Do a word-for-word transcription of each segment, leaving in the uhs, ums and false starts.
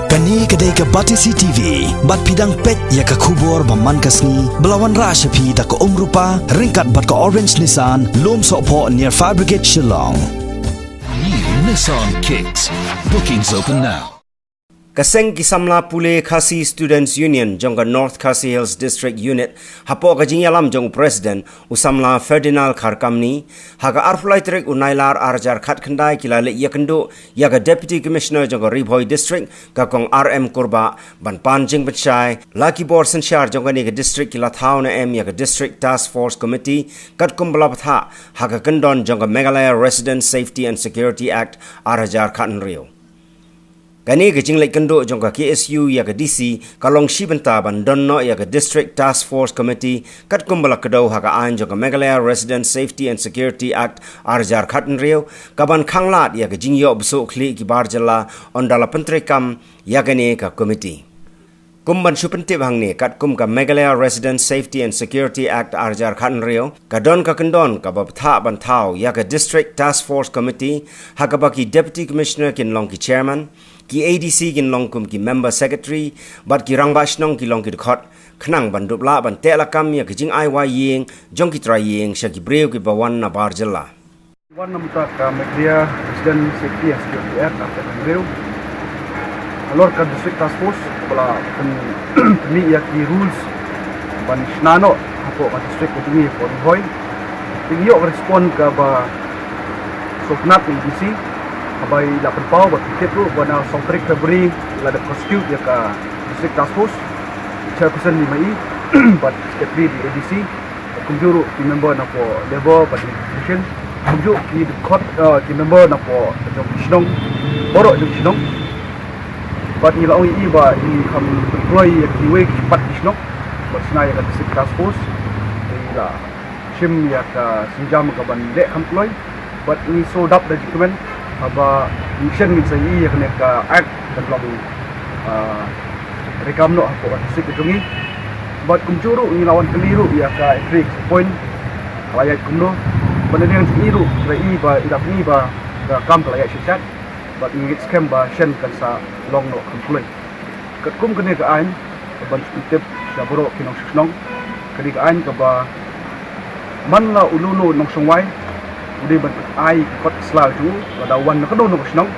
Kane ka dei ka Batesi T V, bad phi dang peit ïa ka khubor ba man ka sngi, ba la wanrah sha phi da ka Umrupa, ryngkat bad ka Orange Nissan, Lumsohphoh near Fire Brigade Shillong. New Nissan Kicks. Bookings open now. Ka seng ki samla pule Khasi Students Union jong ka North Khasi Hills District Unit hapoh ka jingïalam jong u President u samla Ferdinand Kharkamni, ha ka arphew lai tarik u Nailar ar hajar khatkhyndai ki la leit ïakynduh ïa ka Deputy Commissioner jong ka Ri Bhoi District, ka Kong R M Kurbah, ban pan jingpynshai la ki bor synshar jong kane ka district ki la thaw ne em ïa ka District Task Force Committee katkum ba la bthah ha ka kyndon jong ka Meghalaya Resident Safety and Security Act ar hajar khathynriew. Kane ka jingleit kynduh jong ka K S U ïa ka D C ka long shi bynta ban don noh ïa ka District Task Force Committee katkum ba la kdew ha ka aiñ jong ka Meghalaya Resident Safety and Security Act ar hajar khathynriew, ka ban khanglad ïa ka jingïoh bsuh khlieh ki bar jylla ynda la pyntreikam ïa kane ka committee. Kum ban shu pyntip hangne, katkum ka Meghalaya Resident Safety and Security Act ar hajar khathynriew, ka don ka kyndon kaba bthah ban thaw ïa ka District Task Force Committee, ha kaba ki Deputy Commissioner kin long ki Chairman, ki A D C kin long kum ki Member Secretary, bad ki Rangbah Shnong ki long ki dkhot, khnang ban dup lah ban teh lakam ïa ka jingai wai ïing jong ki trai ïing sha ki briew kiba wan na bar jylla. Wan na bynta ka Meghalaya Resident Safety and Security Act ar hajar khathynriew. Halor ka District Task Force ba la pyn-, pynmih ïa ki rules ban shna noh hapoh ka district ka jong ngi hapoh Ri Bhoi. Te ngi ïoh ka respond kaba sngewtynnat na A D C, haba i la pynpaw bad pyntip ruh ba na saw tarik February la dep constitute ïa ka District Task Force. Chairperson dei ma i bad secretary dei A D C. Kumjuh ruh ki member napoh Labour bad Education. Kumjuh ki dkhot, eh, ki member napoh jong ki shnong, baroh jong ki shnong. Bad ngi la ong ïa i ba i kham kloi ïa kiwei ki pat ki shnong bad shna ïa ka District Task Force. Te i la shim ïa ka sienjam ka ban leh kham kloi. Bad ngi shu dap da jingkmen haba ngi shen ngin sa ïohi ïa kane ka act kan long, ah, treikam noh hapoh ka district ka jong ngi. Bad kumjuh ruh ngi la wan kylli ruh ïa ka entry exit point ka la ïaid kumno. Bad na liang jong ngi ruh ngi la ïohi ba i dap ngi ba ka kam ka la ïaid shitat. Bad ngi ngeit skhem ba shen kan sa long noh kham kloi. Katkum kane ka aiñ, ka ban shu pyntip sha baroh ki nongshong shnong. Kane ka aiñ kaba man la uno uno u nongshong wai u dei ban ai ki kot ki sla jong u, lada wan na kano kano ka shnong,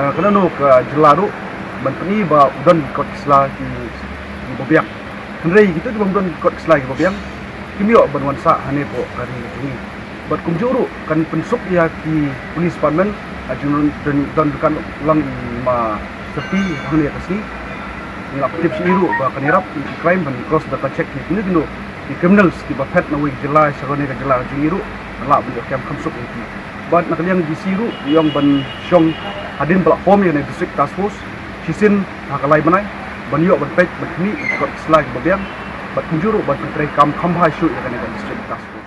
eh, kano kano ka jylla ruh, ban pyni ba u don ki kot ki sla ki, kiba biang. Hynrei kito ki bym don ki kot ki sla kiba biang, kim ïoh ban wan sah hangne hapoh ka ri ka jong ngi. Bad kumjuh ruh kan pynsuk ïa ki police department, ha jingdon, don, don ryngkat lang i ma Syrti hangne ha ka sngi. Ngi la pyntip sha i ruh ba kan ïarap ïa ki crime ban cross background check ïa kino kino ki criminals kiba phet na wei ka jylla sha kane ka jylla ka jong ngi ruh, kan lah ban ïoh kem kham suk ïa ki. Bad na ka liang D C ruh i ong ban shong hadien ba la form ïa kane District Task Force shisien ha ka lai bnai ban ïoh ban peit ban khmih ïa ki kot ki sla kiba biang bad kumjuh ruh ban pyntreikam kham bha shuh ïa kane ka District Task Force.